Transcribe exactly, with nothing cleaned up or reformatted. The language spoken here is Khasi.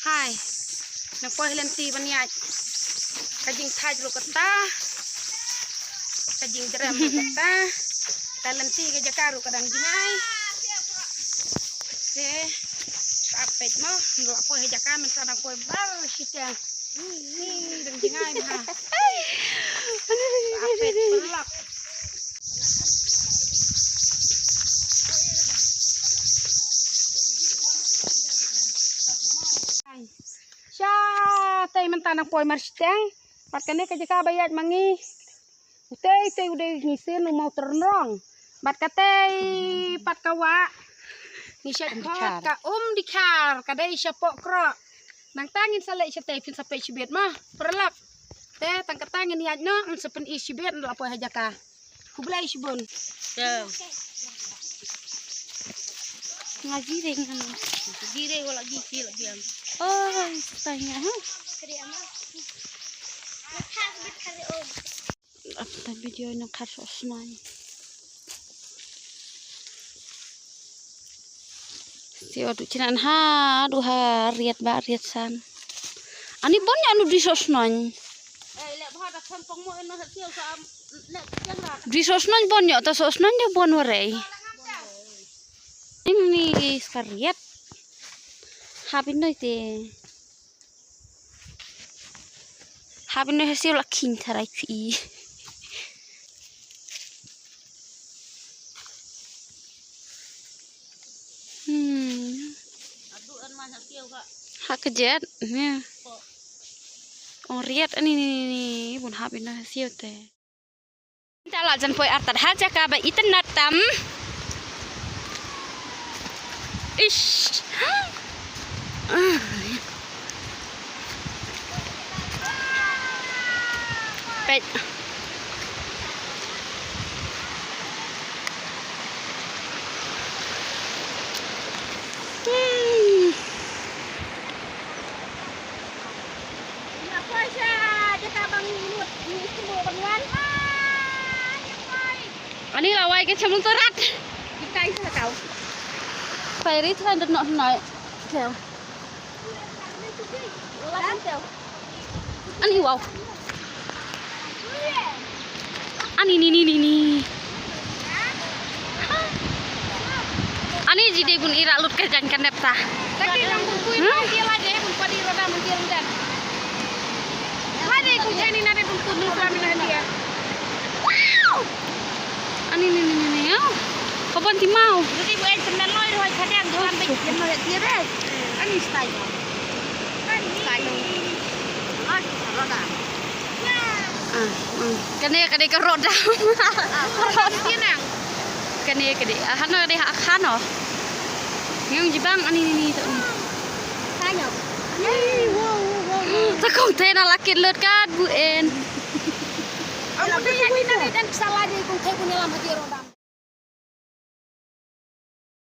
Hai. Nang poi lynti ban ïaid. Ka jingthait ruh kata. Ka jingjrem ruh kata. Ka lynti ka jaka ruh ka dang jngai. Te. Ka peit mo, nang poi ha jaka mynta nang poi bar shiteng. Hi, dang jngai bha. Ka peit paralok. Sha tei mynta nang poi mar shiteng. Bad kane ka jaka ba ïaid ma ngi. Utei tei u dei ngi sien u Mawtyrnrong. Bad katei pat ka wah. Ngi sha Umdikar. Ka Umdikar ka dei sha Pohkroh. Nangta ngin sa leit shatei phin sa peit shibit ma. Paralok. Te tang kata ngin ïaid noh ngin sa pyni shibit nda la poi ha jaka. Khublei shibun. Te. Nga ji dei ngan. Ji dei wala ji ki la biang. Oh, tanya ha. Apa video nang khar sosnai. Sio du chinan ha du ha riat ba riat san. Ani bon ya nu di sosnai. Di sosnai bon ya ta sosnai de bon warei. Ini sekariat. Habin noi te. Habin noi hasil la king tarai pi. Hmm. Ha ka jet ne. Ong riat ani ni ni ni bun habin noi hasil te. Tala jan poi artat ha jaka ba itynnat tam. Ish. Peit. Hmm. Ani lawai ke chamul torat. Ikai sa tau. Pai ri tran dot nok noi. Tau. Ani wow. Ani ni ni ni ni. Ani ji dei bun ira lut ka jan ka nep ta. Taki nang bun kui ma dia la dei bun padi roda mun dia roda. La dei kun jani na dei bun kun nang kami na dia. Ani ni ni ni ni. Ka ban ti mau. Jadi bu en temen loi roi kadang tuan bej temen loi dia deh. Ani style. Ani style. Loi roda. Ah, hmm. Kane kane ka roda. Roda tiang. Kane kane. Ah, hano kane ha khano. Ngiong jibang ani ni ni tu. Tanya. Ni wow wow wow. Ta kong te na lakit lut kat bu en. Aku dei ani na dan salah dei kong te bu ni lam hati roda.